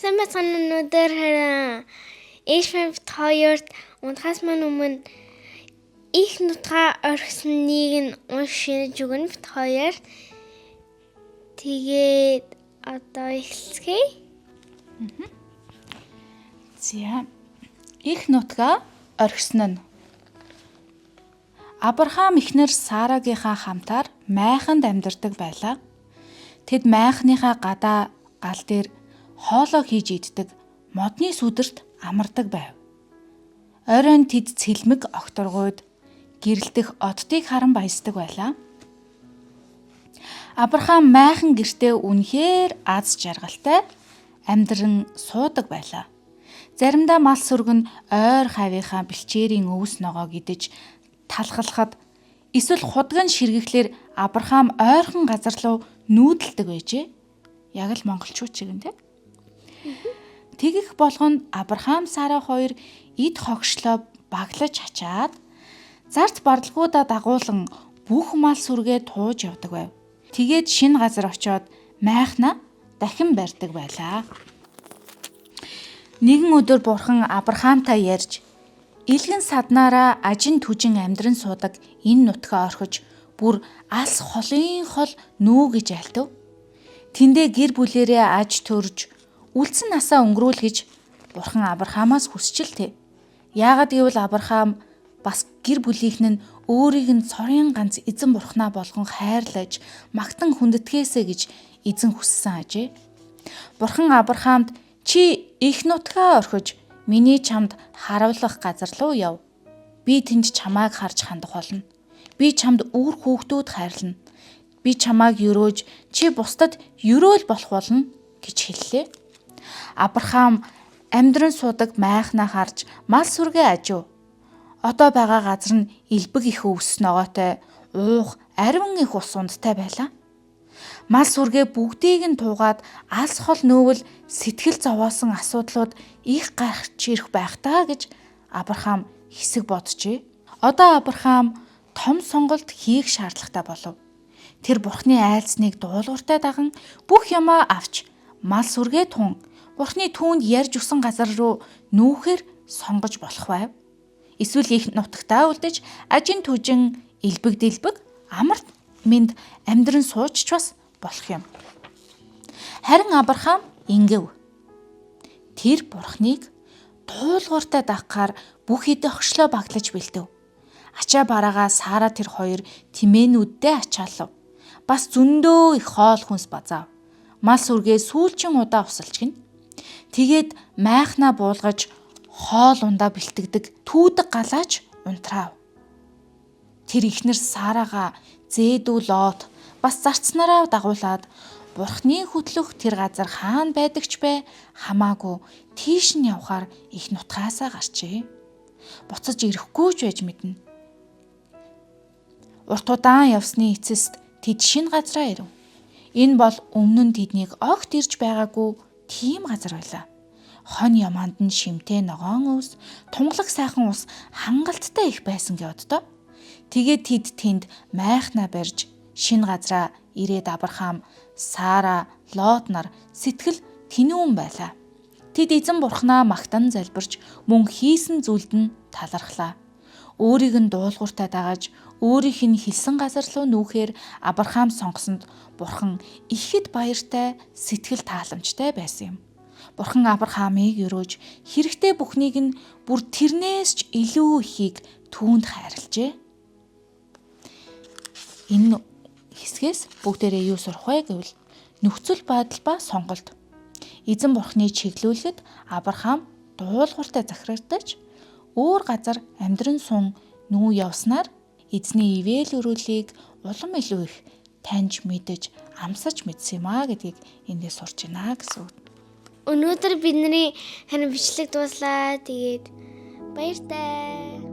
Сайн байцгаана, өнөөдөр харин Эшмэт хоёрт унтахаас маань өмнө их нутгаа орхисныг нь уншиж өгнө бит хоёр. Тэгээд одоо эхэлцгээе. За. Их нутгаа орхисон нь. Авраам эхнэр Сарагийнхаа хамтаар майханд амьдардаг байлаа. Тэд майхныхаа гадаа гал дээр хоолоо хийж иддэг, модны сүдэрт амардаг байв. Оройн тэд цэлмэг огторгуйд гэрэлтэх оддыг харан баясдаг байлаа. Авраам майхан гэртээ үнэхээр аз жаргалтай амьдран суудаг байлаа. Заримдаа мал сүргэн ойр хавийнхаа бэлчээрийн өвс ногоог идэж талхалхад эсвэл худаг нь ширгэхлээр Авраам ойрхон газар руу нүүдэлдэг байжээ. Яг л монголчууд шиг юм те. Тэгэх болгонд Авраам Сара хоёр эд хогшлоо баглаж хачаад зарц бардалгуудаа дагуулan бүх мал сүргээ тууж явдаг байв. Тэгээд шинэ газар очиод майхнаа дахин барьдаг байлаа. Нэгэн өдөр бурхан Авраамтай ярьж, илгэн саднаараа ажин түжин амьдран суудаг энэ нутгаа орхиж бүр алс холын хол нүү гэж альтав. Тэндээ гэр бүлэрээ аж төрж үлдсэн насаа өнгөрүүл гэж бурхан Авраамаас хүсчилтэй. Яагаад гэвэл Авраам бас гэр бүлийнх нь өөрийг нь цорын ганц эзэн бурхнаа болгон хайрлаж магтан хүндэтгээсэ гэж эзэн хүссэн ажээ. Бурхан Авраамд чи их нутгаа орхиж миний чамд харуулах газар руу яв. Би тэнд чамайг харж хандах болно. Би чамд үр хүүхдүүд хайрлана. Би чамайг өрөөж чи бусдад өрөөл болох болно гэж хэллээ. Авраам амьдран суудаг майхнаа харж мал сүргээ ажив. Одоо байгаа газар нь элбэг их өвс ногоотой, уух ариван их ус ундтай байлаа. Мал сүргээ бүгдийг нь туугаад алс хол нөөвөл сэтгэл зовоосон асуудлууд их гарч ирэх байх таа гэж Авраам хэсэг боджээ. Одоо Авраам том сонголт хийх шаардлагатай болов. Тэр бурхны айлцныг дуулууртай даган бүх юмаа авч мал сүргээ тун бурхны түүнд ярьж өгсөн газар руу нүүхээр сонгож болох байв. Эсвэл их нутагтаа үлдэж ажин түжин элбэг дэлбэг амар минд амьдран сууж ч бас болох юм. Харин Авраам ингэв. Тэр бурхныг дуулууртай дагахаар бүх эд хогшлоо баглаж бэлдэв. Ачаа бараагаа Сара тэр хоёр тэмээнүүддээ ачаалав. Бас зөндөө их хоол хүнс базаав. Мал сүргээ сүүлчин удаа усалж гин. Тэгээд майхнаа буулгаж хоол ундаа бэлтгэдэг түүдэг галаач унтраав. Тэр ихнэр Сарагаа зээдүү Лот бас зарцнараа дагуулад бурхны хөтлөх тэр газар хаана байдагч бэ хамаагүй тийш нь явхаар их нутгаасаа гарчээ. Буцаж ирэхгүй ч байж мэднэ. Урт удаан явсны эцэст тэд шинэ газраа ирэв. Энэ бол өмнө нь тэднийг огт ирж байгаагүй тийм газар байлаа. Хон ямаанд нь шимтэй ногоон өвс, тунгалаг сайхан ус хангалттай их байсан гэвд доо. Тэгээд тэд тэнд майхнаа барьж шинэ газраа ирээд Авраам, Сара, Лот нар сэтгэл тэнүүн байлаа. Тэд эзэн бурхнаа магтан залбирч мөн хийсэн зүйлд нь талархлаа. Өөрийг нь дуулууртай дагаж өөрийнх нь хэлсэн газар руу нүүхээр Авраам сонгосонд бурхан ихэд баяртай сэтгэл тааламжтай байсан юм. Бурхан Авраамыг өрөөж хэрэгтэй бүхнийг нь бүр тэрнээс ч илүү ихийг түүнд хайрлажээ. Энэ хэсгээс бүгдээрээ юу сурах вэ гэвэл нөхцөл байдал ба сонголт. Эзэн бурхны чиглүүлэхэд Авраам дуулууртай захирагдаж өөр газар амьдран сун нүү явснаар эзний ивэл өрөөлийг улам илүү их таньж мэдэж амсаж мэдсэн юм а гэдгийг эндээс сурч байна гэсэн үг. Өнөөдөр бидний харин бичлэг дууслаа. Тэгээд баяртай.